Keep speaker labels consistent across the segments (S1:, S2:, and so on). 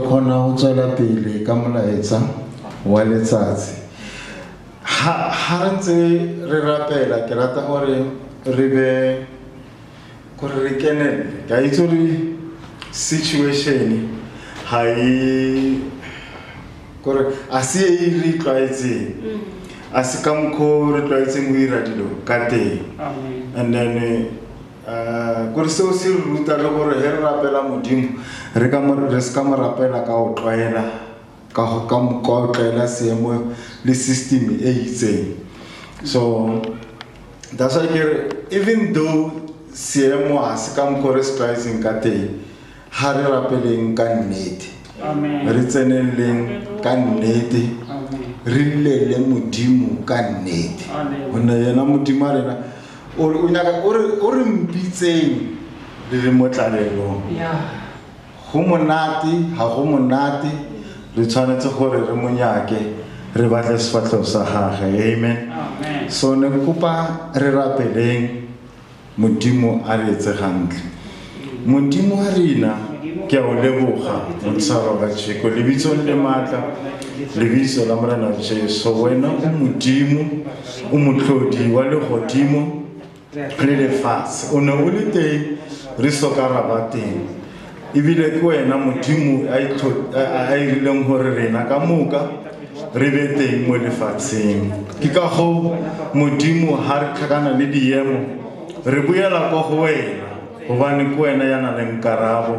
S1: Kgona go tswela pele ka molaetsa wa letsatsi. Ha re ntse re rapela, ke rata gore re be gore re kenelle. Ke a itse gore situation ga e kore a se e re tlwaetseng, a se ka mokgwa o re tlwaetseng go ira dilo ka teng. And then kore seo se re ruta le gore he re rapela Modimo, re ka re se ka mo rapela ka go tlwaela ka go ka mokgwa o tlwaela seemo le system e itseng. So that's why ke re even though seemo ga se ka mokgwa re se tlwaetseng ka teng, ga re rapeleng ka nnete, re tseneleng ka nnete, re llele Modimo ka nnete, gonne yena Modimo a rena o re- o nyaka o re mpitseng le le mo tlalelong. Go monate, ga go monate, re tshwanetse gore re mo nyake, re batle sefatlhego sa gage. Amen. So ne ke kopa re rapeleng Modimo a re etse gantle. Modimo wa rena, ke a o leboga motsharo ka tšheko lebitsong le maatla, lebitso la Morena Jesu. Wena o Modimo, o motlhodi wa legodimo le lefatshe. O ne o le teng re soka ra ba teng, ebile ke wena Modimo a irileng gore rena ka moka re be teng mo lefatsheng. Ke ka go Modimo, ha re tlhakana le diemo, re boela ko go wena, gobane ke wena ya nang le karabo,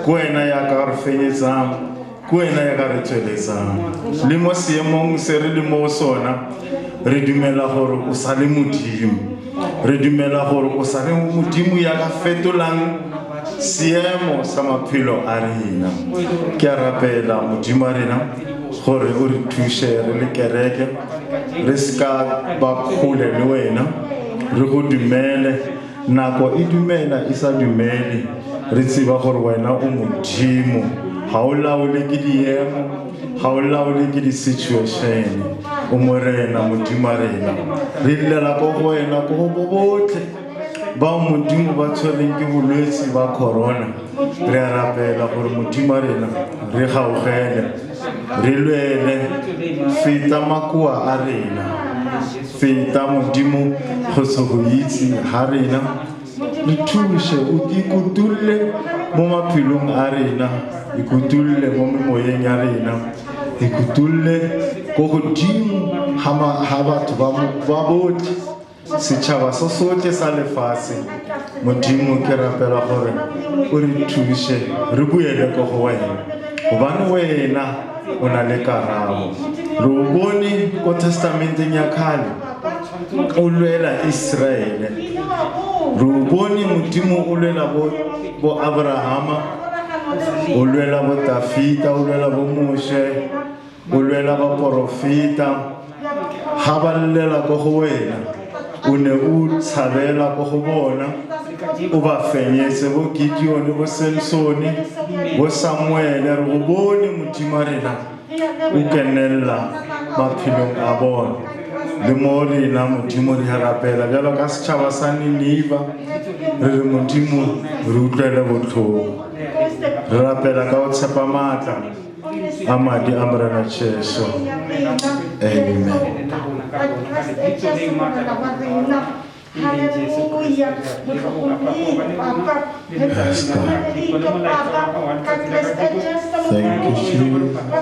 S1: ke wena ya ka re fenyetsang, ke wena ya ka re tsweletsang le mo seemong se re le mo sona. Re dumela gore o sa le Modimo, re dumela gore o sa le Modimo ya ka fetolang seemo sa maphelo a rena. Ke a rapela, Modimo a rena, gore o re thuse re le kereke, re se ka ba kgole le wena, re go dumele nako e dumela e sa dumele. Re tseba gore wena o Modimo, ga o laole ke diemo, ga o laole ke di-situation. O Morena Modimo a rena. Re llela ko go wena, ko go bo botlhe bao Modimo ba tshwereng ke bolwetse ba corona. Re a rapela gore Modimo a rena re gaugele, re lwele, feta makoa a rena, feta Modimo go se go itse ga rena. Re thuše, o ikutulle mo maphelong a rena, ikutulle mo memoyeng ya rena, ikutulle ko godimo ga batho ba botlhe, setšhaba se sotlhe sa lefatshe. Modimo, ke rapela gore o re thuše re boele ko go wena, gobane wena o na le karabo. Re o bone ko testamenteng ya kgale o lwela Iseraele, re o bone Modimo o lwela bo Abrahama, o lwela bo Dafita, o lwela bo Moshe, o lwela baporofeta. Ga ba llela ko go wena, o ne o tshabela ko go bona, o ba fenyetse, bo Gideone, bo Samsone, bo Samuele. Re go bone, Modimo a rena, o kenella maphelong a bona. Le mo rena, Modimo, re a rapela bjalo ka setšhaba sa Niniva, re re Modimo re utlwele botlhoko. Re rapela ka go tshepa maatla a madi a Morena Jesu. Amen.
S2: Hallelujah.
S1: Yes, God. Thank you, Jesus. Thank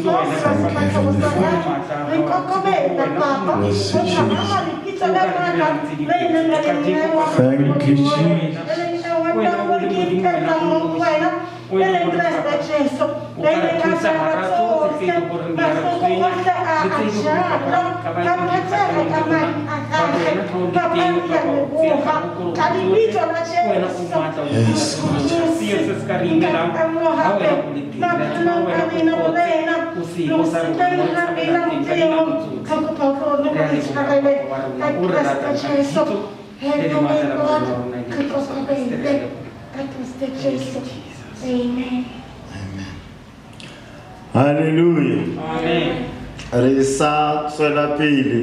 S1: you, Heavenly Father. Bless you, Jesus. Thank you, Jesus.
S2: E leng Kreste Jesu, e leng a jara tsohle, mahloko ohle a a jara, ka phethega ka madi a gagwe. Papa, re a leboga ka lebitso la Jesu.
S1: Yes, God.
S2: Nka gape maphelong a rena, Morena, le go seteng ga rena, Modimo, ka kopa o tlo le go re tshwarele ka Kreste Jesu. Have your way, God. Re kokobele ka Kreste Jesu. Amen.
S1: Halleluja. Re sa tswela pele,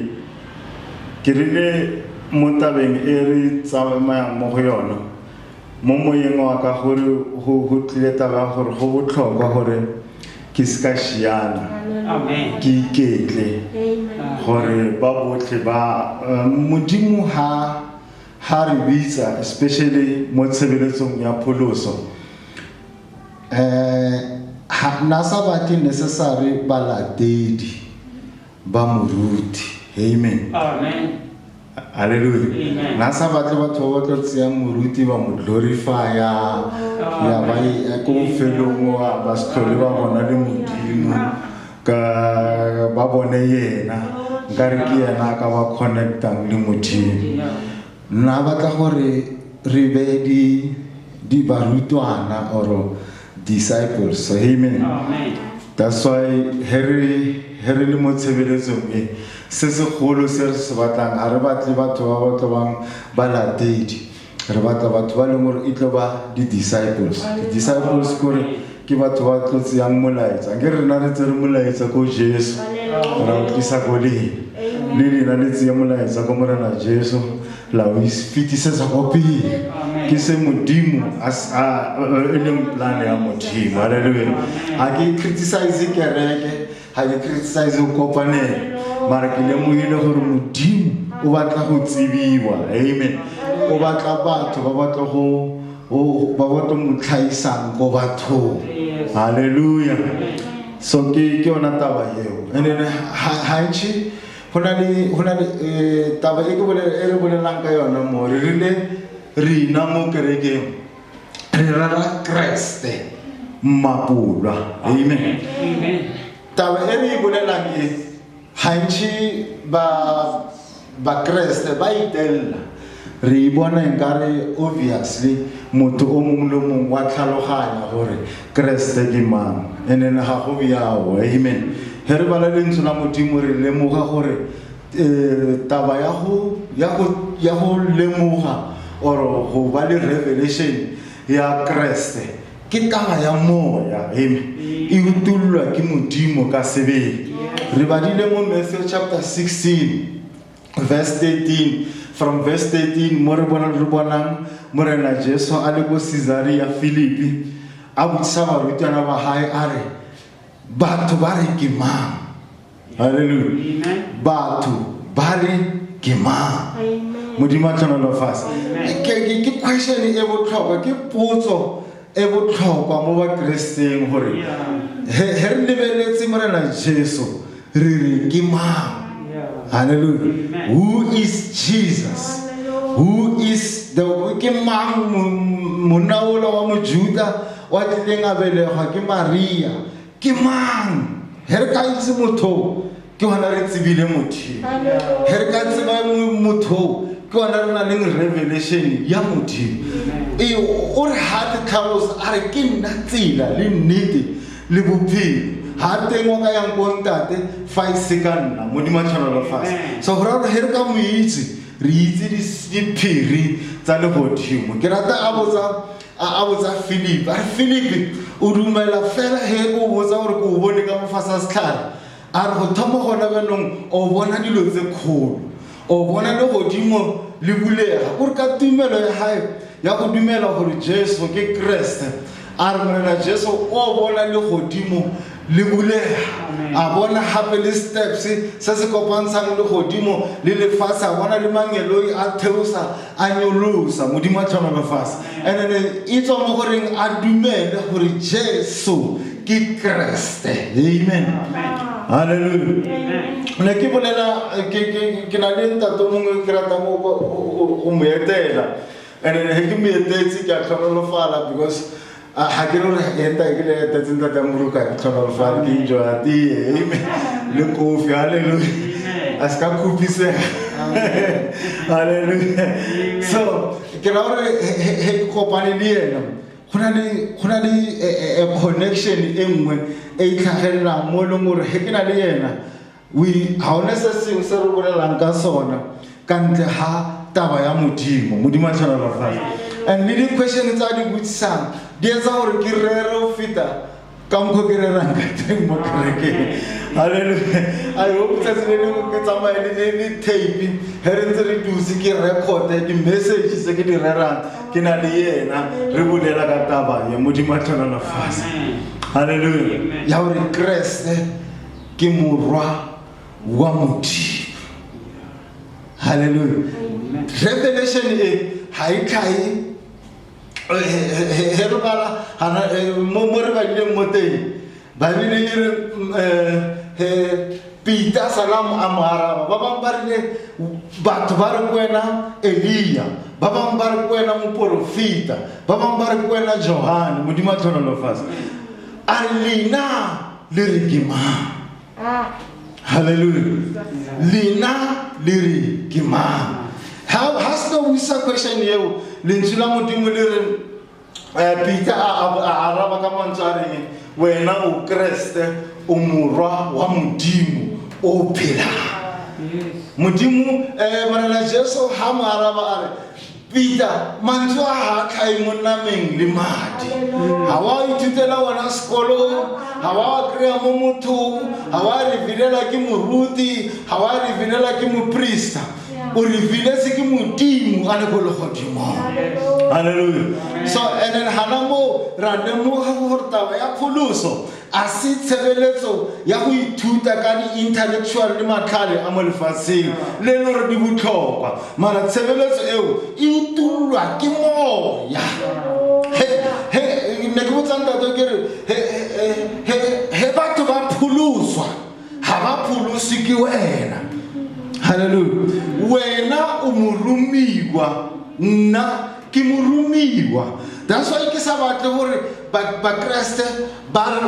S1: ke rile mo tabeng e re tsamayang mo go yona. Mo moyeng wa ka gore go tlile taba ya gore go botlhokwa gore ke se ka šiana.
S2: Amen.
S1: Ke iketle. Gore ba botlhe ba Modimo ha re bitsa, especially mo tshebeletsong ya pholoso, ha na sa batle necessary balatedi ba moruti. Amen.
S2: Amen.
S1: Hallelujah.
S2: Amen.
S1: Na sa batle batho ba ba tlo tseyang moruti ba mo glorifya, ya ba e ko bofelong wa ba se tlhole ba bona le Modimo, ka ba bone yena, nkare ke yena a ka ba connectang le Modimo. Nna batla gore re be di barutwana or disciples. So, amen.
S2: Amen.
S1: That's why he re le mo tshebeletsong e, se segolo se re se batlang, ha re batle batho ba ba tlo bang balatedi, re batla batho ba leng gore e tlo ba di-disciples. Di-disciples kore ke batho ba tlo tseyang molaetsa. Nke rena re tsere molaetsa ko Jesu, ra o tlisa ko lena, le lena le tseye molaetsa ko Morena Jesu, la o fetisetsa ko pele. Ke se Modimo a e leng plan ya Modimo. Hallelujah. Ha ke criticize kereke, ha ke criticize go kopanela, mara ke lemogile gore Modimo o batla go tsebiwa. Amen. O batla batho ba batla go ba batla mo tlhaisang ko bathong. Hallelujah. So ke yona taba eo. And then hantši go na le taba e ke e re bolelang ka yona mo, re rile rena mo kerekeng re rera Kreste Mmapolwa. Amen.
S2: Amen.
S1: Taba e re e bolelang e hantši ba Kreste ba itella, re e bona nkare obviously motho o mongwe le mongwe wa tlhaloganya gore Kreste ke mang, and then ga go bjao. Amen. He re bala lentswe la Modimo, re lemoga gore taba ya go lemoga or go ba le revelation ya Kreste ke taba ya moya. Amen. E utullwa ke Modimo ka sebele. Re badile mo Matthew chapter 16 verse 13, from verse 13 mo re bonang Morena Jesu a le ko Caesarea Philippi, a botsisa barutwana ba hae a re, batho ba re ke mang? Hallelujah.
S2: Amen.
S1: Batho ba re ke mang?
S3: Amen.
S1: Modimo a tlhonolofatse.
S2: Amen.
S1: Ke question e botlhokwa, ke potso e botlhokwa mo bakresteng gore he re lebeletse Morena Jesu, re re ke mang? Hallelujah.
S2: Amen.
S1: Who is Jesus? Who is the ke mang monna ola wa Mojuda wa tlileng a belegwa ke Maria? Ke mang? He re ka itse motho, ke hona re tsebile Modimo. He re ka tseba motho, ke hona re nang le revelation ya Modimo. E o re ha te tlhalosa, a re ke nna tsela le nnete le bophelo. Ha teng wa ka yang ko ntate fa e se ka nna. Modimo a tlhonolofatse.
S2: Amen.
S1: So go raya gore he re ka mo itse, re itse diphiri tsa legodimo. Ke rata a botsa Philip, a re Philip, o dumela fela he ko botsa gore ke o bone ka mo fatshe ga setlhare? A re go thoma gona jaanong o bona dilo tse kgolo, o bona legodimo le bulega. Kore ka tumelo ya hae ya go dumela gore Jesu ke Kreste, a re Morena Jesu o bona legodimo le bulega.
S2: Amen.
S1: A bona gape le steps se se kopantshang legodimo le lefatshe, a bona le mangeloi a theosa a nyolosa. Modimo a tlhonolofatse. And then e tswa mo goreng a dumele gore Jesu ke Kreste. Amen.
S2: Amen.
S1: Hallelujah.
S2: Amen.
S1: Ne ke bolela, ke na le ntate o mongwe ke ratang go mo etela. And then he ke mo etetse, ke a tlhonolofala because ha ke re gore eta ke le etetse ntate a Moroka, ke tlhonolofala, ke enjoya tee. Amen. Le kofi. Hallelujah.
S2: Amen.
S1: A se ka kopisega.
S2: Amen.
S1: Hallelujah.
S2: Amen.
S1: So ke ra gore he ke kopane le yena, go na le connection e nngwe e itlhagelelang mo e leng gore he ke na le yena, ha hona se sengwe se re bolelang ka sona ka ntle ha taba ya Modimo. Modimo a tlhonolofatse. And le di-question tsa di botsisang di etsa gore ke rere ho feta Ka mokgwa ke rerang ka teng mo kerekeng. Halleluja. I hope tsatsi le lengwe ke tsamaye le tape, he re ntse re dutse ke record-e di-message tse ke di rerang, ke na le yena re bolela ka taba ye. Modimo a tlhonolofatse. Halleluja. Ya gore Kreste ke morwa wa Modimo. Halleluja. Revelation e ga e tlhae he re bala mo re badileng mo teng. Baebele e re he Peter salam a mo araba, ba bangwe ba rile batho ba re ko wena Elia, ba bangwe ba re ko wena moporofeta, ba bangwe ba re ko wena Johane. Modimo a tlhonolofatse. A re, lena le re ke mang? Halleluja. Lena le re ke mang? Ha se no buisa question eo, lentswe la Modimo le re Peter a araba ka mantswe a reng, wena o Kreste, o morwa wa Modimo o phelang. Modimo Morena Jesu ha mo araba a re, Peter, mantswe a ga tlhae mo nameng le madi. Ga wa ithutela ona sekolong, ga wa kry-a mo mothong, ga wa revealela ke moruti, ga wa revealela ke moprista, o revealetse ke Modimo a le ko legodimong. Halleluja. So and then gana moo ra lemoga gore taba ya pholoso a se tshebeletso ya go ithuta ka di-intellectual le matlhale a mo lefatsheng le le gore di botlhokwa, mara tshebeletso eo e utullwa ke moya. Ne ke botsa ntate ke re, he batho ba pholoswa, ga ba pholoswe ke wena. Halleluja. Wena o moromiwa, nna ke moromiwa. That's why ke sa batle gore bakreste ba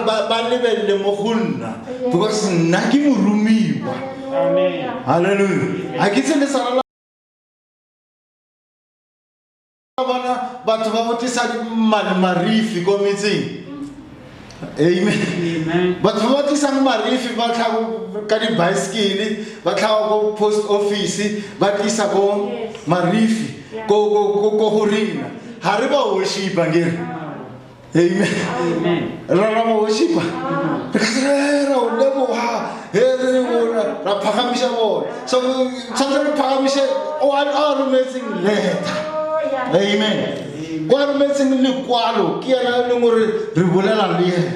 S1: lebelele mo go nna, because nna ke moromiwa. Halleluja. Ga ke tse le sala bona batho ba go tlisa marifi ko metseng. Amen. Batho ba ba tlisang marifi ba tlhago ka dibaesekele, ba tlhago ko post office, ba tlisa ko marifi ko go rena. Ga re ba worshipa ngere. Amen. Ra ba worshipa, re ka se ra o leboga he re ra phagamiša bona. So tshwanetse re phagamiše o a rometseng letter. Amen. O a rometseng lekwalo ke yena e leng gore re bolela le ena.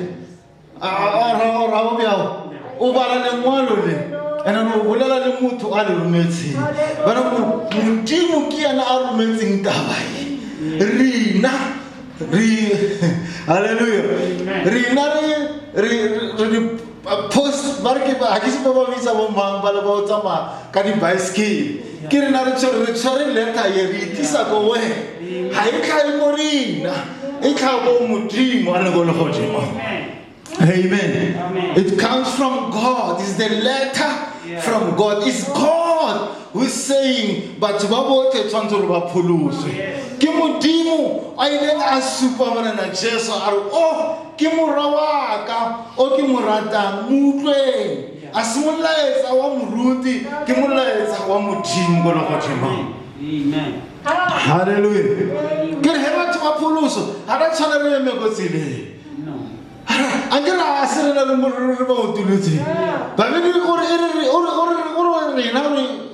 S1: Ra bjao o bala lengwalo le and then o bolela le motho a le rometseng. Bana, Modimo ke yena a rometseng taba e. Rena re, halleluja, rena re di post ba re ke ga ke se ba ba bitsa bo mang ba le ba o tsamaya ka dibaesekele, ke rena re tshwere letter ye, re itlisa ko wena. Ga e tlhae ko rena, e tlhaa ko Modimo a le ko legodimo. Amen. It comes from God. It's the letter from God. It's God who is saying, batho ba botlhe tshwanetse gore ba pholoswe. Ke Modimo a ileng a supa Morena Jesu a re, o ke morwa wa ka o ke mo ratang, mo utlweng. A se molaetsa wa moruti, ke molaetsa wa Modimo ko legodimong. Halleluja. Ke re he batho ba pholoso ga ra tshwana re eme ko tseleng. A ke re a se rena re ba otolotseng babedi ore rena gore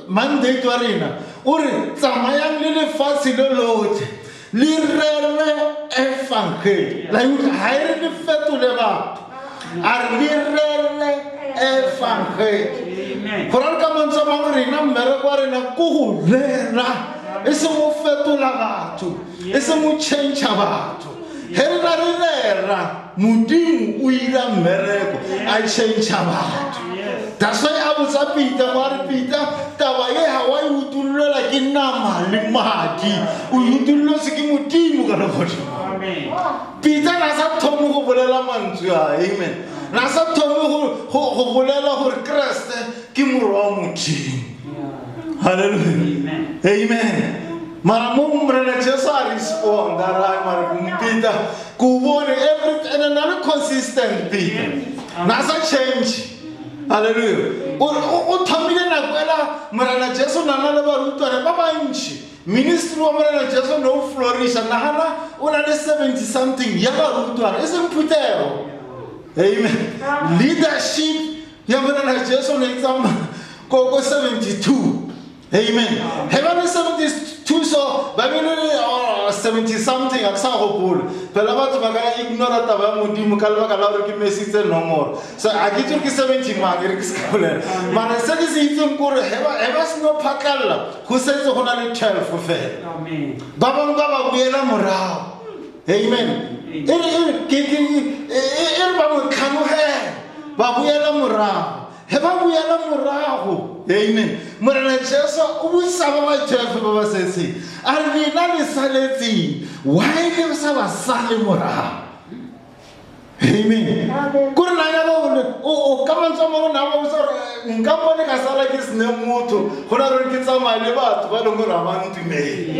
S1: mandate wa rena o re tsamayang le lefatshe le lotlhe le rere efangeli. La utlwa? Ga e re le fetole batho, a re le rere efangeli. Go ra re ka mantswe a mangwe, rena mmereko wa rena ko go rera, e seng go fetola batho, e seng go change batho. He re na re rera, Modimo o ira mmereko a change batho. That's why a botsa Peter mo a re, Peter, taba ye ga wa e utulolela ke nama le madi, o e utullotse ke Modimo ka legodimo. Peter na sa thome go bolela mantswe a. Amen. Na sa thome go bolela gore Kreste ke morwa wa Modimo. Halleluja. Amen. Mara mo Morena Jesu a responda ra mara, Peter, ko bone every and na le consistent. Peter na sa change. Halleluja. O thomile nako ela Morena Jesu na na le barutwana ba bantši. Ministry wa Morena Jesu ne o flourisha. Nagana o na le 70 something ya barutwana, e seng phuthego. Amen. Leadership ya Morena Jesu ne e tsamaya ko 72. Amen. He ba le 72 so ba bile le 70 something a ke sa gopola. Phela batho ba ka ignora taba ya Modimo ka lebaka la gore ke mesitse nomoro. So a ke itse gore ke 70 mang e re ke se ka bolela. Mara se ke se itseng ke gore he ba seno phatlalla go setse go na le 12 fela.
S2: Amen.
S1: Ba bangwe ba ba boela morago. Amen. E re ba mo tlhanogela ba boela morago. He ba boela morago. Amen. Morena Jesu o busa ba ba 12 ba ba setseng. A re lena le saletseng. Why le sa ba sale morago? Amen. Kore na ya ba o ka mantswe a mangwe na ba botsa gore nka mpone ka sala ke sene motho go na gore ke tsamaye le batho ba e leng gore ga ba ntumele.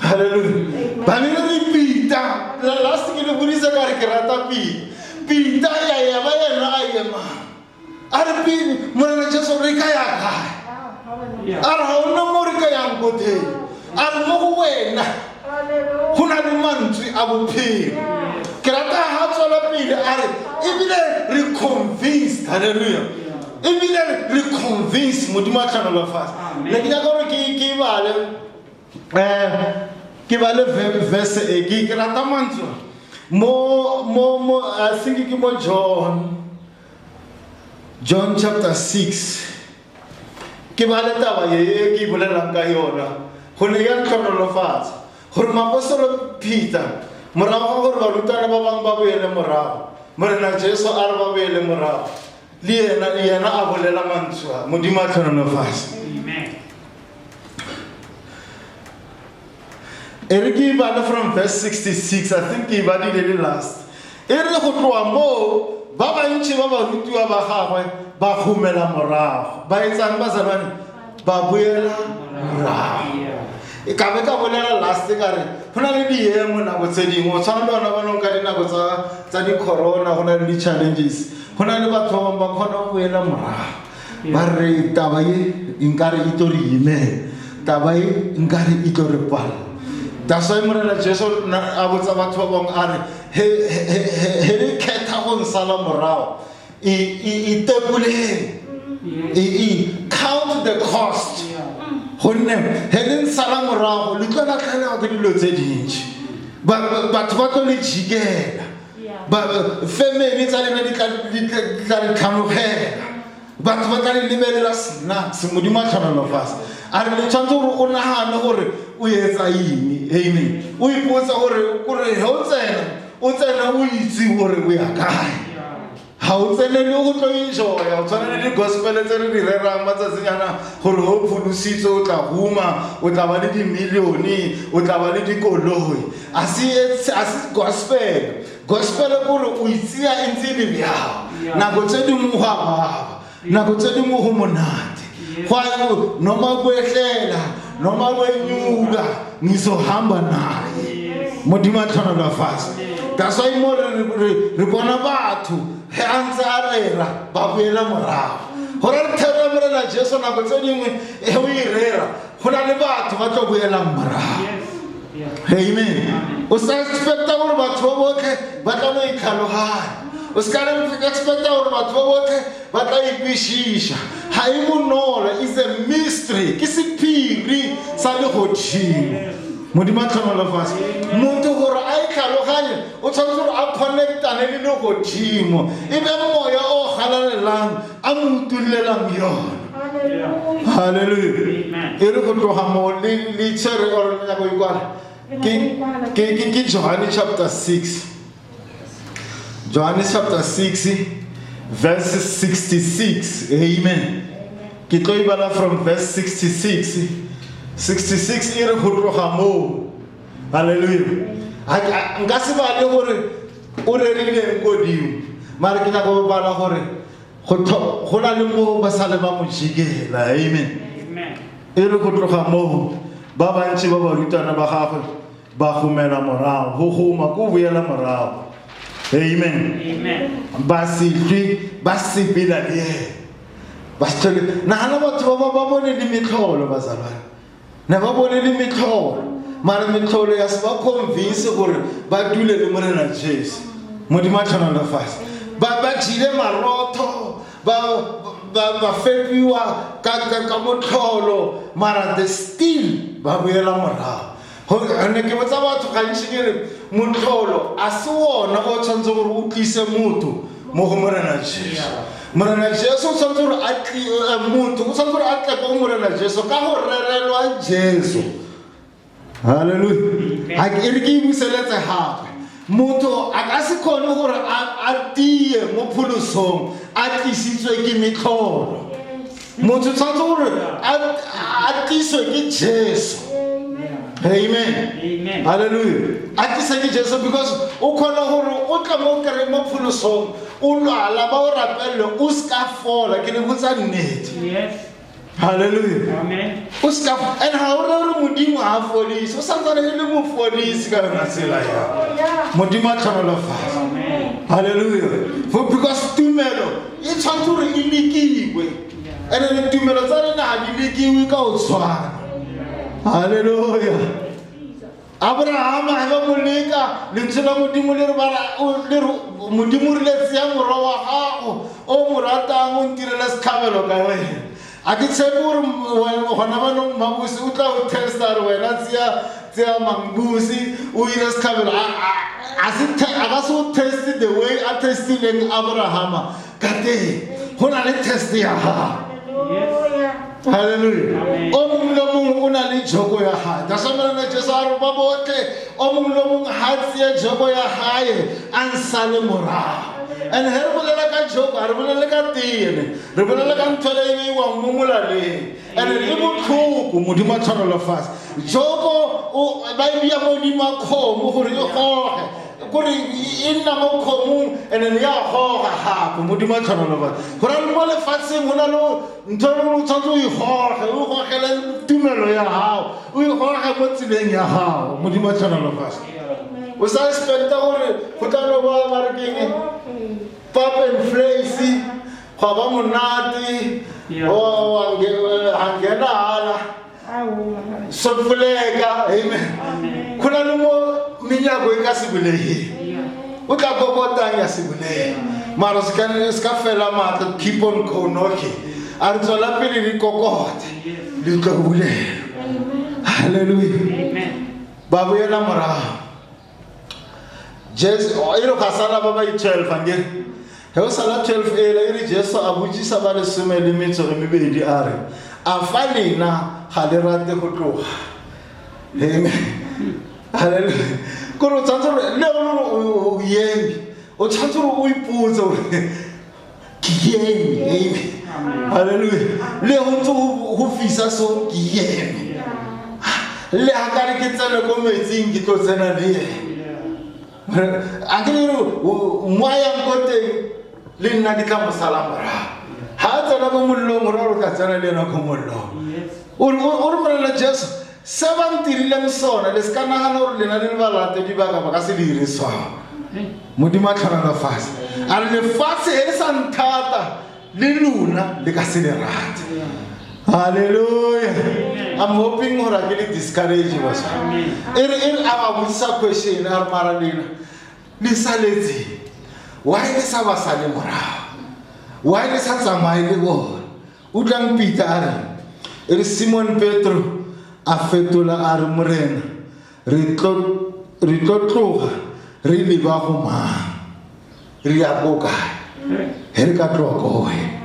S1: Hallelujah. Ba ne re Peter, last ke le boditse ka re ke rata Peter. Peter ya ya ba yena a emang. A re pele Morena Jesu re ka ya kae? A re ga ona mo re ka yang ko teng. A re mo go wena go na le mantswe a bophelo. Ke rata ha tswela pele a re ebile re convinced. Hallelujah. Ebile re convinced Modimo a tlhonolofatse. Ne ke nyaka gore ke bale ke bale verse e ke rata mantswe mo I think ke mo John chapter 6. Ke bale taba e ke bolelang ka yona gonne ya ntlhonolofatsa gore moapostolo Peter morago ga gore barutwana ba bangwe ba boele morago, Morena Jesu a re ba boele morago le yena a bolela mantswe a Modimo a tlhonolofatse.
S2: Amen.
S1: E re ke bale from verse 66, I think ke badile le last. E re go tloa moo ba bantši ba barutiwa ba gagwe ba gomela morago. Ba etsang bazalwane? Ba boela morago. E ka be ka bolela last ka re go na le diemo nako tse dingwe, o tshwana le ona ba nong ka dinako tsa di-corona, go na le di-challenges, go na le batho ba bangwe ba kgona go boela morago. Ba re taba e nkare e tlo re imela, taba e nkare e tlo re palla. That's why Morena Jesu a botsa batho ba bangwe a re he le kgetha go nsala morago, e tekoleng, e count the cost. Gonne he le nsala morago le tlo latlhelwa ke dilo tse dintsi. Batho ba tlo le jikela, family tsa lena di tla le tlhanogela, batho ba tla le lebelela sena se Modimo a tlhonolofatsa. A re le tshwanetse gore o nagane gore o etsa eng. Amen. O ipotsa gore he o tsena, o tsena o itse gore o ya kae. Ga o tsenele go tlo enjoya, o tshwana le di-gospel tse re di rerang matsatsing ana gore o pholositswe o tla huma, o tla ba le di-millione, o tla ba le dikoloi. A se gospel. Gospel ke gore o itseya e ntse e le bjao. Nako tse dingwe go a baba, nako tse dingwe go monate. Noma kwehlela, noma kwenyuka, ngizohamba naye. Modimo a tlhonolofatse. That's why mo re bona batho he a ntse a rera ba boela morago. Gore re thero Morena Jesu nako tse dingwe he o e rera, go na le batho ba tlo boelang morago. Amen. O sa expecta gore batho ba botlhe ba tla no itlhaloganya. O se ka expecta gore batho ba botlhe ba tla ikwešiša. Ga e bonolo, is a mystery, ke sephiri sa legodimo. Modimo a tlhonolofatse. Motho gore a itlhaloganye o tshwanetse gore a connectane le legodimo, e be moya o galalelang a mo utollelang yona. Hallelujah. E re go tloga mo le tshwere or le nyaka go ikwala. Ke Johane chapter 6. Johane chapter 6 verse 66. Amen. Ke tlo e bala from verse 66. 66 e re go tloga moo. Hallelujah. Nka se bale gore o rerileng kodimo, mara ke nyaka go bala gore go na le mo ba sale ba mo jikela. Amen. E re go tloga moo ba bantši ba barutwana ba gagwe ba gomela morago, go goma ko boela morago. Amen. Ba se hlwe ba sepela le yena. Ba se tlhole. Nagana batho ba bone le metlholo, bazalwane. Ne ba bone le metlholo, mara metlholo ya se ba convince gore ba dule le Morena Jesu. Modimo a tlhonolofatse. Ba jele marotho, ba fepiwa ka motlholo, mara the still ba boela morago. Gonne ke botsa batho gantši ke re motlholo a se ona o tshwanetse gore o tlise motho mo go Morena Jesu. Morena Jesu o tshwanetse gore a motho o tshwanetse gore a tle ko Morena Jesu ka go rerelwa Jesu. Halleluja. Ha ke re ke e buseletse gape. Motho a ka se kgone gore a tie mo pholosong a tlisitswe ke metlholo. Motho tshwanetse gore a tliswe ke Jesu. Amen.
S2: Amen.
S1: Hallelujah. A tlise ke Jesu because o kgona gore o tle mo kry mo pholosong o lwala ba o rapelele o ska fola ke le botsa nnete.
S2: Yes.
S1: Hallelujah.
S2: Amen.
S1: O ska and ha o re gore Modimo ha a fodise, o santsane e le mofodisi ka yona tsela ya. Modimo a tlhonolofatse.
S2: Amen.
S1: Hallelujah. For because tumelo e tshwanetse gore e lekiwe. And then ditumelo tsa rena ga di lekiwe ka go tshwana. Hallelujah. Abrahama ge ba mo leka lentswe la Modimo le re le re Modimo o rile tseya morwa wa gago o mo ratang o ntirele setlhabelo ka wena. A ke tshepe gore gona banong Mmabusi o tla o testa re wena tseya Mangbusi o ire setlhabelo. A ka se o teste the way a testileng Abrahama ka teng. Go na le test ya gago. Hallelujah. O mongwe le mongwe o na le joko ya gae. That's why Morena Jesu a re ba botlhe o mongwe le mongwe ha tseye joko ya gae a nsale morago. And he re bolela ka joko, ha re bolele ka tene, re bolela ka ntho e beiwang mo molaleng. And e botlhoko Modimo a tlhonolofatse. Joko ba e bea mo godimo ga kgomo gore e goge. Kore e nna mo kgomong and then ya goga gape Modimo a tlhonolofatse. Go na le mo lefatsheng go na le ntho e o tshwanetse o e goge, o gogele tumelo ya gago, o e goge mo tseleng ya gago. Modimo a tlhonolofatse. O sa expecta gore go tla no ba ba re ke eng? Pap and vleis, gwa ba monate, wa ngena hala. Sopfuleka, amen. Go na le mo menyako e ka se bulegeng. O tla kokotang ya se bulege. Mara se ka fela maatla, keep on knocking. A re tswela pele le kokote, le tlo bulelwa. Hallelujah.
S2: Amen.
S1: Ba boela morago. Jesu e re ga sala ba ba i-12 akere. Ge o sala 12 ela e re Jesu a botsisa ba lesome le metso e mebedi a re a fa lena ga le rate go tloga. Amen. Hallelujah. Kore o tshwanetse gore le gore o eme, o tshwanetse gore o ipotse gore ke eme. Amen. Hallelujah. Le go ntse go fisa so ke eme. Le ha ka re ke tsene ko metsing ke tlo tsena le ene. A ke re mo a yang ko teng le nna ke tla mo sala morago. Ha a tsena ko mollong o ra gore o tla tsena le ena ko mollong. O re Morena Jesu se ba ntirileng sona le se ka nagana gore lena le le balatedi ba ka ba ka se dire sona. Modimo a tlhonolofatse. A re lefatshe e le sa nthata le lona le ka se le rate. Hallelujah. I'm hoping gore a ke le discourage batho. E re a ba botsisa question a re mara lena le saletse why le sa ba sale morago, why le sa tsamaye le bona? Utlwang Peter a re e re Simon Petro a fetola a re Morena re tlo tloga re leba go mang, re ya ko kae he re ka tloga ko wena?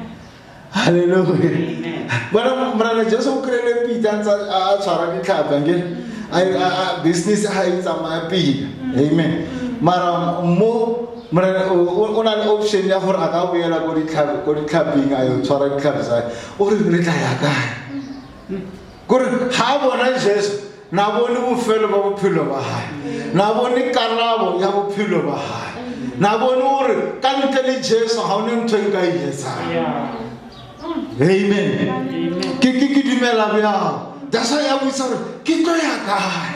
S1: Hallelujah. Bona Morena Jesu o kry-ile Peter a ntse a tshwara ditlhapi akere business ha e tsamaya pila. Amen. Mara mo Morena o na le option ya gore a ka boela ko ditlhaping a yo tshwara ditlhapi tsa hae. O re re tla ya kae? Kore ha a bona Jesu na bone bofelo ba bophelo ba hae, na bone karabo ya bophelo ba hae, na bone gore ka ntle le Jesu ga o ne ntho e nka e etsang. Amen. Ke dumela bjang. That's why a botsa gore ke tlo ya kae.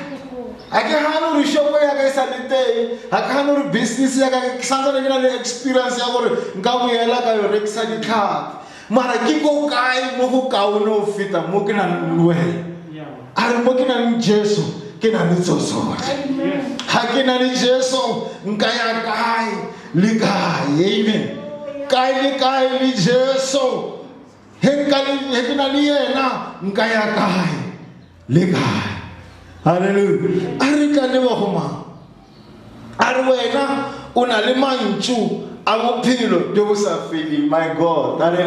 S1: Ha ke gane gore shopo ya ka e sa le teng, ha ke gane gore business ya ka ke santsane ke na le experience ya gore nka boela ka yo rekisa ditlhapi. Mara ke ko kae mo go kaone go feta mo ke nang le wena? A re mo ke nang le Jesu ke na le tso tsotlhe. Ha ke na le Jesu nka ya kae? le kae. Amen. Kae le kae le Jesu. He nka le he ke na le yena nka ya kae le kae. Hallelujah. A re tla leba go mang? A re wena o na le mantšu a bophelo bjo bo sa feleng. My God. A re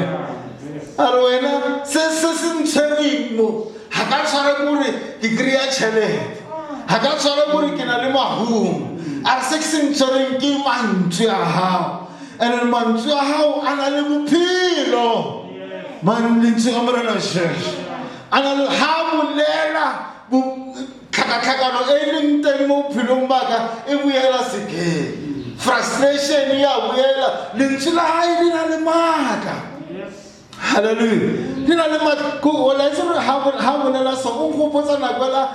S1: wena se se se ntshwereng mo ga ka tshwara kore ke kry-a tšhelete, ga ka tshwara kore ke na le mahumo. A re se ke se ntshwereng ke mantswe a gago, and mantswe a gago a na le bophelo. Lentswe a Morena Jesu a na le ha bolela tlhakatlhakano e leng teng mo bophelong ba ka e boela sekeng, frustration ya boela. Lentswe la hae le na le maatla. Hallelujah. Le na le maatla. O laetse gore ha bolela so o nkgopotsa nako ela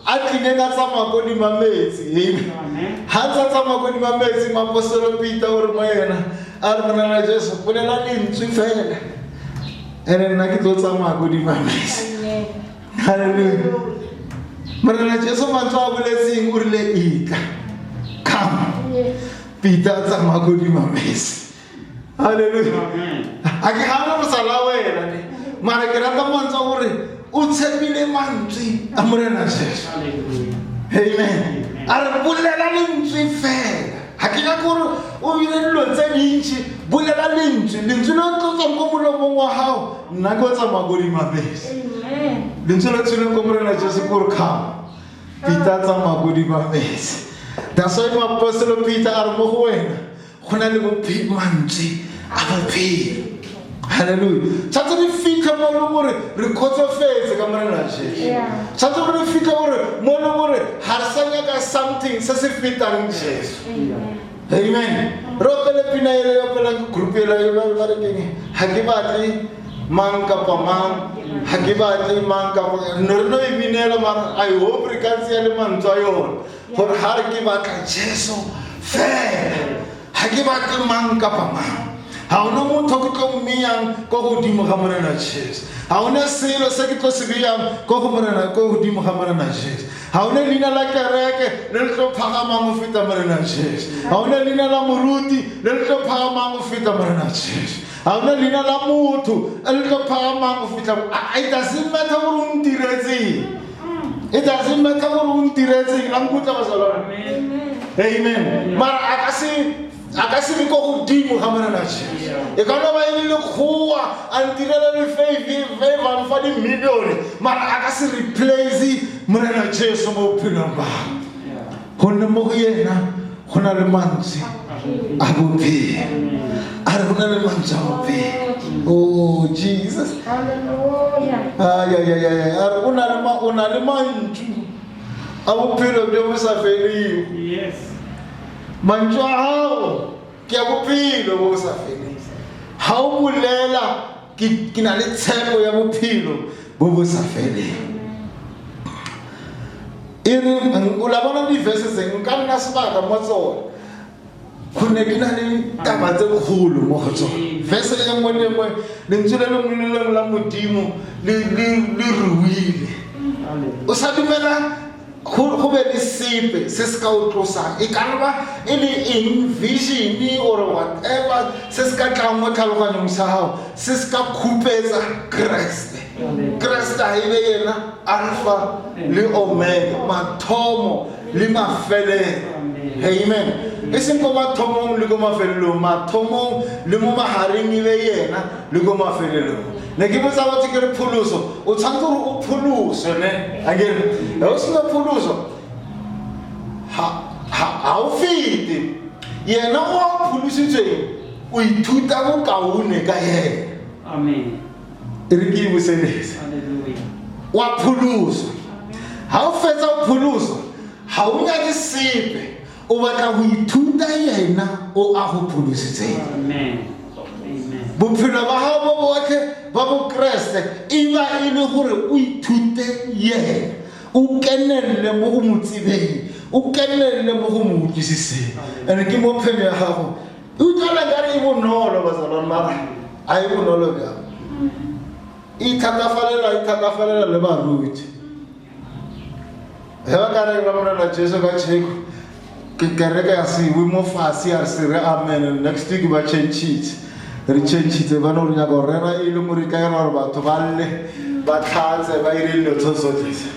S1: a tlileng a tsamaya ko dima metsi. Amen. Ha ntse a tsamaya ko dima metsi, moapostolo Peter o re mo yena, a re Morena Jesu bolela lentswe fela, ene nna ke tlo tsamaya ko dima metsi. Hallelujah. Morena Jesu mantswe a boletseng o rile etla, come. Peter a tsamaya ko dima metsi. Hallelujah. A ke gane go sa la wena ne, mara ke rata mantswe a gore o tshepile mantswe a Morena Jesu. Amen. A re bolela lentswe fela. Ga ke nyake gore o dire dilo tse dintši, bolela lentswe. Lentswe le tlo tswang ko molomong wa gago, nna ke o tsamaya ko dima metsi. Lentswe le tswileng ko Morena Jesu ke gore come. Peter a tsamaya ko dima metsi. That's why moapostolo Peter a re mo go wena go na le mantswe a bophelo. Hallelujah. Tshwanetse re fitlhe mo e leng gore re kgotsofetse ka Morena Jesu. Tshwanetse gore re fitlhe gore mo e leng gore ga re sa nyaka something se se fetang Jesu. Amen. Re opele pina ele e opelang ke group ele e ba re keng, ga ke batle mang kapa mang, ga ke batle mang kapa ne re no e binela, mara I hope re ka tseya le mantswe a yone gore ga re ke batla Jesu fela, ga ke batle mang kapa mang. Ga ona motho ke tlo mmeyang ko godimo ga Morena Jesu. Ga ona selo se ke tlo se beyang ko go Morena, ko godimo ga Morena Jesu. Ga ona leina la kereke le le tlo phagamang go feta Morena Jesu. Ga ona leina la moruti le le tlo phagamang go feta Morena Jesu. Ga ona leina la motho le le tlo phagamang go feta. It doesn't matter gore o ntiretseng. It doesn't matter gore o ntiretseng. La nkutlwa bazalwane? Amen. Mara a ka se be ko godimo ga Morena Jesu. E ka no ba e le lekgowa a ntirela le favor fa di-million, mara a ka se replace Morena Jesu mo bophelong ba. Gonne mo go yena go na le mantswe a bophelo. A re go na le mantswe a bophelo. Oh Jesus. Ay ay ay ay. A re o na le mantšu a bophelo bjo bo sa felego.
S2: Yes.
S1: Mantšu a gago ke a bophelo bo bo sa feleng. Ga o bolela ke na le tshepo ya bophelo bo bo sa feleng. E re o la bona di-verse tse nka nna sebaka mo tsone, gonne di na le taba tse kgolo mo go tsone. Verse e nngwe le nngwe, lentswe le lengwe le lengwe la Modimo le ruile. O sa dumela go be le sepe se se ka o tlosang, e ka ba e le eng, vision or whatever se se ka tlang mo tlhaloganyong sa gago, se se ka khupetsa Kreste. Kreste ga e be yena Alpha le Omega, mathomo le mafelelo. Amen. E seng ko mathomong le ko mafelelong, mathomong le mo magareng e be yena le ko mafelelong. Ne ke botsa batho ke re pholoso, o tshwanetse gore o pholoswe ne. Akere ga o sena pholoso ga o fete. Yena o a pholositsweng o ithuta bokaone ka yena.
S2: Amen.
S1: E re ke e buseletse.
S2: Hallelujah.
S1: Wa pholoswa. Ha o fetsa ho pholoswa, ha o nyake sepe, o batla ho ithuta yena o a go pholositseng.
S2: Amen. Amen.
S1: Bophelo ba hao bo botlhe ba Bokreste e ba e le gore o ithute yena, o kenelle mo go mo tsebeng, o kenelle mo go mo utlwisiseng. And ke mo phenyo ya gago e utlwala nkare e bonolo bazalwane, mara a e bonolo bjang. E ithatafalela le baruti. Ge ba ka re ba Morena Jesu ka tšheko, Ke kereke ya sewe mo fatshe ya re se re amen next week ba changitse re changitse ba no re nyaka go rera e le gore ka ira gore batho ba lle ba tlhatse ba ire dilo tso tsotlhe tse.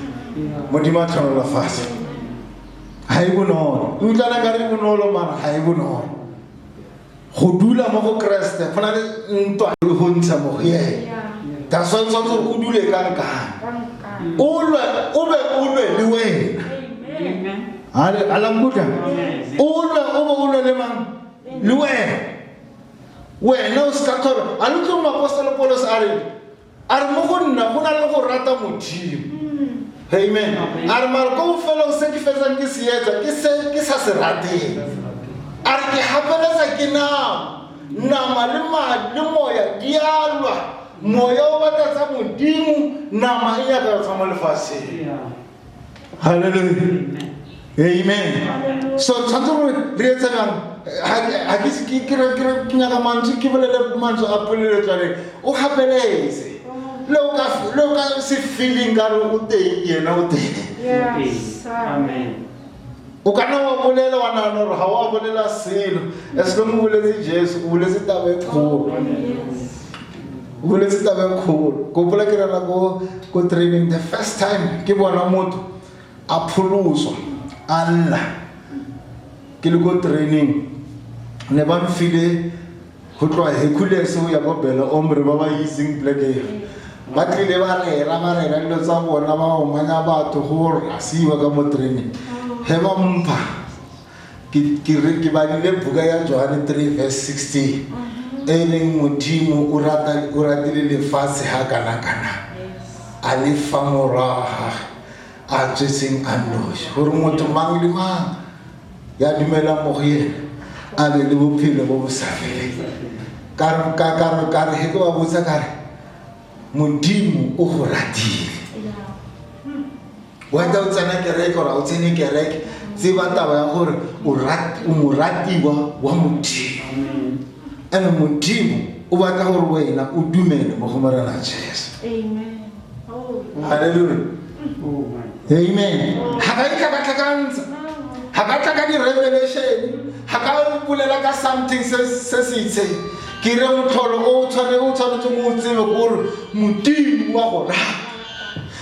S1: Modimo a tlhonolofatse ga e bonolo e utlwana ka re e bonolo mara ga e bonolo go dula mo go Kreste go na le ntwa le go ntsha mo go ene. That's why o tshwanetse gore o dule ka nkane o lwe o be o lwe le wena. A la nkutlwa? O lwe o be o lwe le mang? Le wena. Wena o se ka tlhola a le utlwe moapostolo Paulos a re a re mo go nna go na le go rata Modimo. Amen. A re mara ko bofelong se ke fetsang ke se etsa ke se ke sa se rateng. A re ke gapeletsa ke nama. Nama le madi le moya di a lwa. Moya o batla tsa Modimo, nama e nyaka tsa mo lefatsheng. Hallelujah. Amen. So tshwanetse gore re etse jang? Ga ke se- ke ke ke nyaka mantswe ke bolele mantswe a polelo tswale o gapeletse le o ka le o ka se feeling ka re o teng yena o teng.
S3: Yes.
S2: Amen.
S1: O ka nna wa bolela wa nagana gore ga o a bolela selo as long o boletse Jesu o boletse taba e kgolo. O boletse taba e kgolo. Ke gopola ke rera ko ko training the first time ke bona motho a pholoswa a lla ke le ko training ne ba mfile go tloga Hercules go ya ko Belo Ombre ba ba itseng pleke eo. Ba tlile ba rera ba rera dilo tsa bona ba omanya batho go rasiwa ka mo training he ba mpha ke re ke badile buka ya Johane 3 verse 16 e leng Modimo o rata o ratile lefatshe ha kana kana a le fa morwa wa gagwe a tswetseng a nnoši gore motho mang le mang ya dumelang mo go yena a be le bophelo bo bo sa feleng. Ka re ka ka re ka re he ke ba botsa ka re Modimo o go ratile. Whether o tsena kereke or ga o tsene kereke tseba taba ya gore o rat o moratiwa wa Modimo. And Modimo o batla gore wena o dumele mo go Morena Jesu.
S3: Amen. Oh.
S1: Hallelujah.
S2: Oh my.
S1: Amen. Ga ka itlhakatlhakantsha. Ga ka tla ka di-revelation. Ga ka bolela ka something se se se itseng. Ke re motlholo o tshwane o tshwanetseng o tsebe ke gore Modimo wa go rata.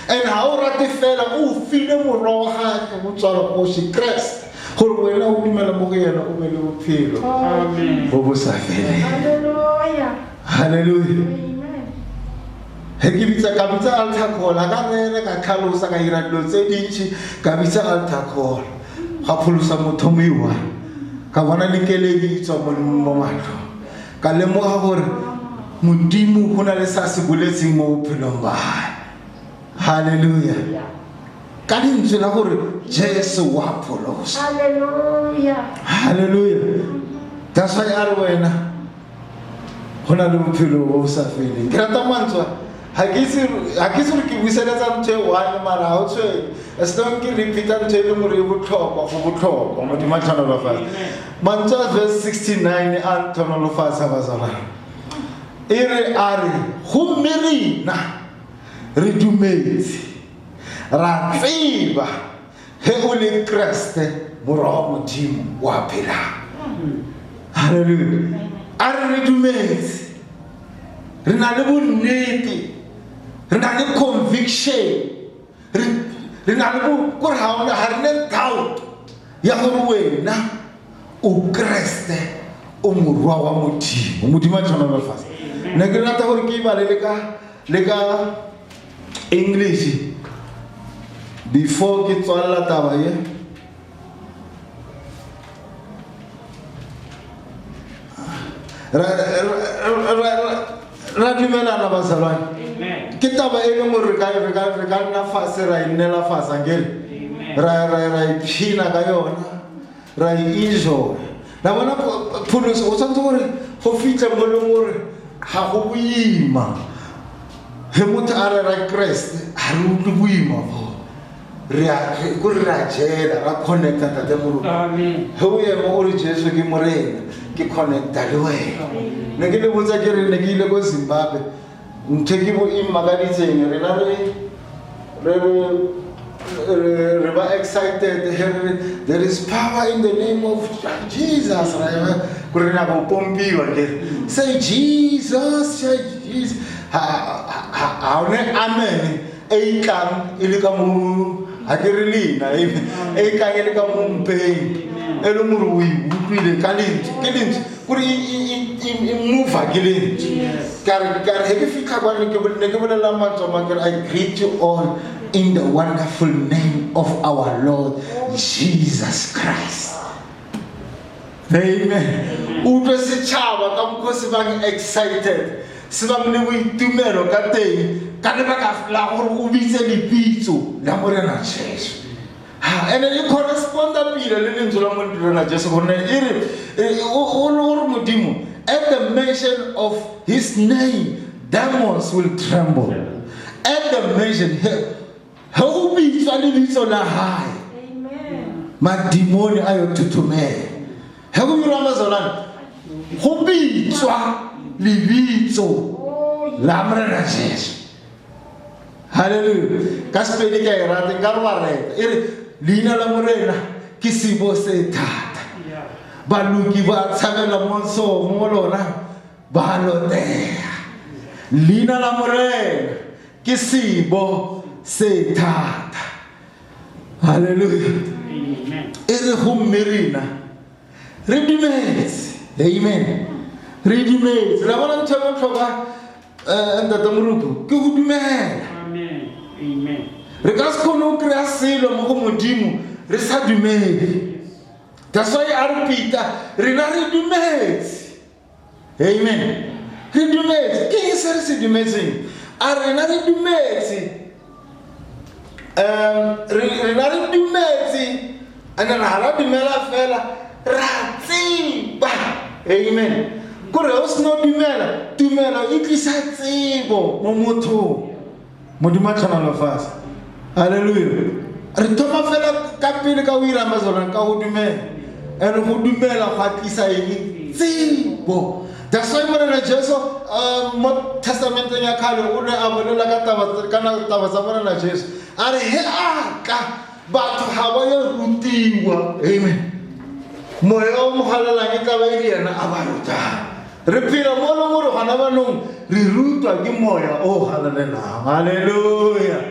S1: And ga o rate fela o file morwa wa gagwe go tswala kgoši Kreste gore wena o dumela mo go yena o be le bophelo
S2: Amen.
S1: bo bo sa feleng.
S3: Hallelujah.
S1: Hallelujah.
S3: Amen.
S1: He ke bitsa ka bitsa altar call a ka rere ka tlhalosa ka ira dilo tse dintši ka bitsa altar call ga pholosa motho mo iwa ka bona le keledi e tswa mo mo matlhong ka lemoga gore Modimo go na le sa se boletseng mo bophelong ba gae. Hallelujah. Ka lentswe la gore Jesu wa pholosa.
S3: Hallelujah.
S1: Hallelujah. That's why a re wena go na le bophelo bo bo sa feleng. Ke rata mantswe a. Ga ke itse ga ke itse gore ke buseletsa ntho e one mara ga o tshwenye. As long ke repeat-a ntho e leng gore e botlhokwa go botlhokwa. Modimo a tlhonolofatse. Mantswe a verse 69 a ntlhonolofatsa bazalwane. E re a re gomme rena re dumetse ra tseba ge o le Kreste morwa wa Modimo wa phelang. Hallelujah. A re re dumetse re na le bonnete re na le conviction re re na le bo kore ga ona ga re ne doubt ya gore wena o Kreste o morwa wa Modimo. Modimo a tlhonolofatse. Ne ke rata gore ke e bale le ka le ka English before ke tswalela taba ye. Ra ra ra ra dumelana bazalwane.
S2: Amen.
S1: Ke taba e leng gore re ka re ka re ka nna fatshe ra e nnela fatshe akere?
S2: Amen.
S1: Ra ra ra iphina ka yona ra e enjoy. La bona pholoso o tshwanetse gore go fitlhe mo leng gore ga go boima. Ge motho a rera Kreste ga re utlwe boima bo. Re a re ko re a jela ra connecta ntate Moruti.
S2: Amen.
S1: Ge o ema o re Jesu ke Morena ke connecta le wena. Ne ke le botsa ke re ne ke ile ko Zimbabwe ntho e ke bo imakaditseng rena re re re Re ba excited he re there is power in the name of Jesus, ra gore re nyaka go pompiwa ke say Jesus, say Jesus. Ha one amen e itlang e le ka mo ha ke re leina e itlang e le ka mo mpeng e le gore o e utlwile ka lentswe ke lentswe kore e mova ke lentswe. Ka re he ke fitlha kwa ne ke bolela mantswe ke re, I greet you all in the wonderful name of our Lord Jesus Christ. Amen. Utlwe setšhaba ka mokgwa se bang excited, se bang le boitumelo ka teng ka lebaka la gore o bitse lebitso la Morena Jesu. Ha, ene e corresponda pila le lentswe la Morena Jesu gonne e re o re Modimo, at the mention of his name demons will tremble. At the mention, he go bitswa lebitso la hae, madimoni a yo thuthumela. He go dirwa mazolane go bitswa lebitso la Morena Jesu. Hallelujah. Ka Sepedi ke a e rata, nka re wa reta. E re leina la Morena ke sebo se thata. Baloki ba tshabela mo mo lona ba loteha. Leina la Morena ke sebo se thata. Hallelujah.
S2: Amen.
S1: E re gomme rena re dumetse. Amen. Re dumetse. La bona ntho e botlhokwa ntate Moruku ke go dumela.
S2: Amen. Amen.
S1: Re ka se kgone go kry-a selo mo go Modimo re sa dumele. That's why a re Peter rena re dumetse. Amen. Re dumetse. Ke eng se re se dumetseng? A rena re dumetse. Rena re dumetse. And then ha ra dumela fela ra tseba. Amen. Kore o seno dumela, tumelo e tlisa tsebo mo mothong. Modimo a tlhonolofatse. Hallelujah. Re thoma fela ka pele ka o ira mazolwane ka go dumela. And go dumela go a tlisa eng? Tsebo. That's why Morena Jesu mo testamenteng ya kgale o ne a bolela ka taba tsa Morena Jesu. A re he a tla batho ga ba yo rutiwa. Amen. Moya o mo galelang e tla ba e le yena a ba rutang. Re phela mo leng gore gona banong re rutwa ke moya o galalelang. Hallelujah.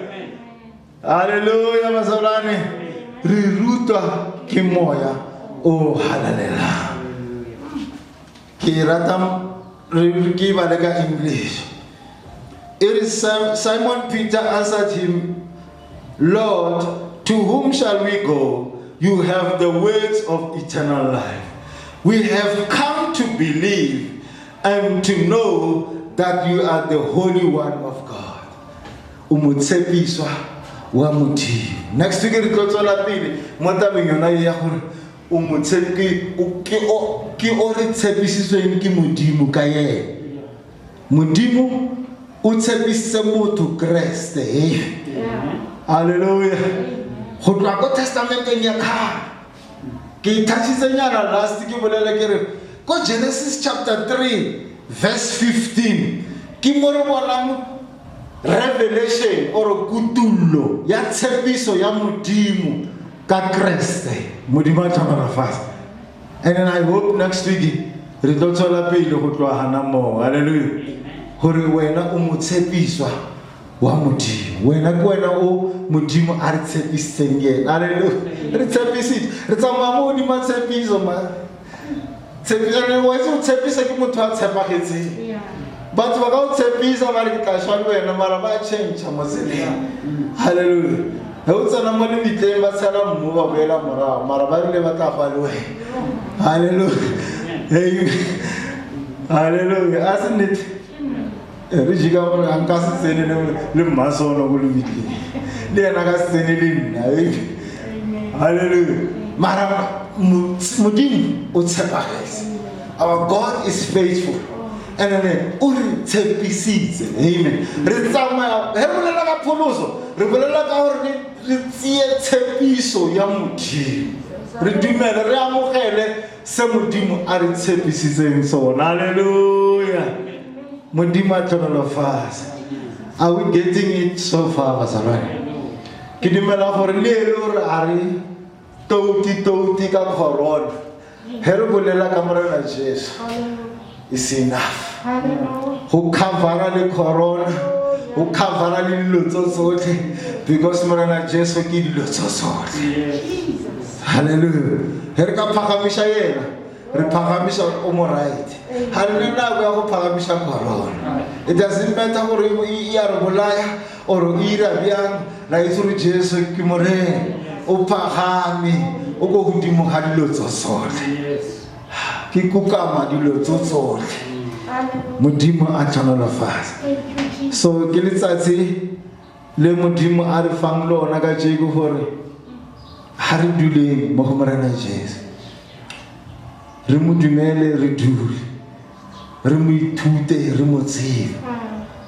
S1: Hallelujah mazolane. Re rutwa ke moya o halalelang. Ke rata re ke bale ka English. It is Simon Peter answered him, Lord, to whom shall we go? You have the words of eternal life. We have come to believe and to know that you are the Holy One of God. O motshepiswa wa Modimo. Next week re tlo tswela pele mo tabeng yona e ya gore o motshepi ke o re tshepisitsweng ke Modimo ka yena. Modimo o tshepisitse motho Kreste. Hallelujah. Go tloha ko testamenteng ya kgale. Ke ithatšitsenyana last ke bolele ke re ko Genesis chapter 3 verse 15 ke mo re bonang revelation or kutullo ya tshepiso ya Modimo ka Kreste. Modimo a tlhonolofatse. And then I hope next week re tlo tswela pele go tloha hana moo. Hallelujah. Gore wena o motshepiswa wa Modimo. Wena ke wena o Modimo a re tshepisitseng yena. Hallelujah. Re tshepisitse. Re tsamaya mo hodima tshepiso ma. Tshepiso wa itse o tshepisa ke motho a tshepagetseng. Batho ba ka o tshepisa ba re ke tla shwa le wena mara ba change mo tseleng. Hallelujah. He o tsena mo lebitleng ba tshela mmu ba boela morago mara ba rile ba tla gwa le wena. Hallelujah. Hallelujah. A se nnete? Re jika gore a nka se tsene le mmasono ko lebitleng. Le yena ka se tsene le nna. Hallelujah. Mara Modimo o tshepagetse. Our God is faithful. And then o re tshepisitse. Amen. Re tsamaya he bolela ka pholoso, re bolela ka gore re tseye tshepiso ya Modimo. Re dumele, re amogele se Modimo a re tshepisitseng sona. Hallelujah. Modimo a tlhonolofatse. Are we getting it so far, bazalwane? Ke dumela gore le e le gore a re touti touti ka corona, he re bolela ka Morena Jesu, is enough. Go covera le corona, go covera le dilo tso tsotlhe, because Morena Jesu ke dilo tso tsotlhe. Halleluja. He re ka phagamiša yena, re phagamiša o mo right. Ga re ne nako ya go phagamiša corona. It doesn't matter gore e ya re bolaya or e ira bjang, ra itse gore Jesu ke Morena, o phagame, o ko godimo ga dilo tso tsotlhe. Ke kukama dilo tso tsotlhe. Modimo a tlhonolofatsa. So ke letsatsi le Modimo a re fang lona ka jeko gore ha re duleng mo go Morena Jesu, re mo dumele, re dule, re mo ithute, re mo tsebe.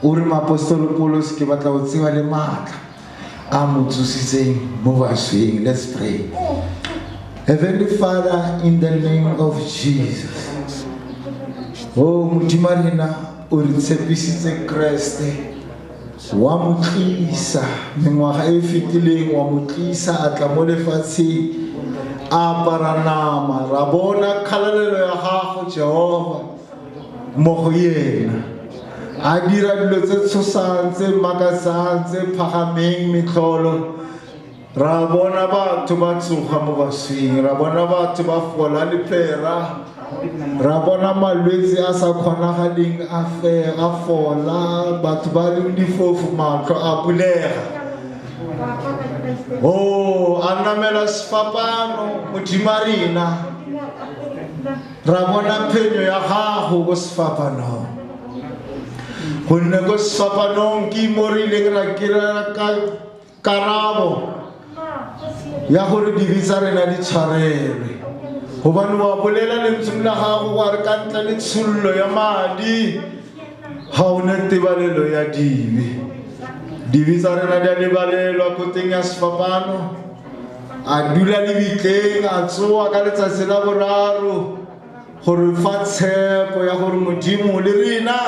S1: O re moapostolo Paulus, ke batla go tseba le maatla a mo tsositseng mo basweng. Let's pray. Heavenly Father, in the name of Jesus, oh Modimo wa rena, o re tshepisitse Kreste, wa mo tlisa mengwaga e fetileng, wa mo tlisa a tla mo lefatsheng, a apara nama, ra bona kgalalelo ya gago Jehova mo go yena, a dira dilo tse tshosang, tse makatsang, tse phagameng metlholo. Ra bona batho ba tsoga mo baswing, ra bona batho ba fola lepera, ra bona malwetse a sa kgonagaleng a fe a fola, batho ba leng difofu matlho a bulega. Oh, a namela sefapano Modimo a rena, ra bona phenyo ya gago ko sefapanong. Gonne ko sefapanong ke mo re ileng ra kry-a ka karabo ya gore dibe tsa rena di tshwarelwe, gobane wa bolela lentsweng la gago wa re ka ntle le tshololo ya madi ga o ne tebalelo ya dibe. Dibe tsa rena di a lebalelwa ko teng ya sefapano. A dula lebitleng, a tsoa ka letsatsi la boraro gore fa tshepo ya gore Modimo le rena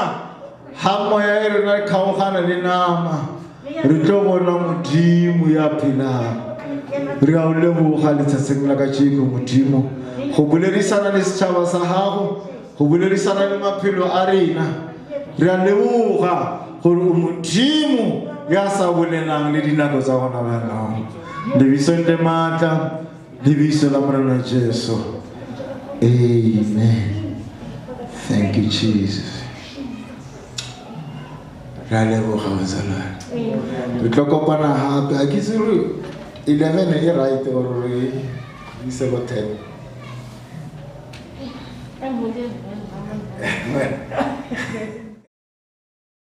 S1: ha moya e rena e kgaogana le nama, re tlo bona Modimo ya phelang. Re a o leboga letsatsing la kajeko Modimo, go boledisana le setšhaba sa gago, go boledisana le maphelo a rena. Re a leboga gore o Modimo ya sa bolelang le dinako tsa gona bjanong. Lebitsong le maatla, lebitso la Morena Jesu, amen. Thank you, Jesus. Re a leboga bazalwane. Re tlo kopana gape. A ke itse gore 11 e right or re ise ko 10.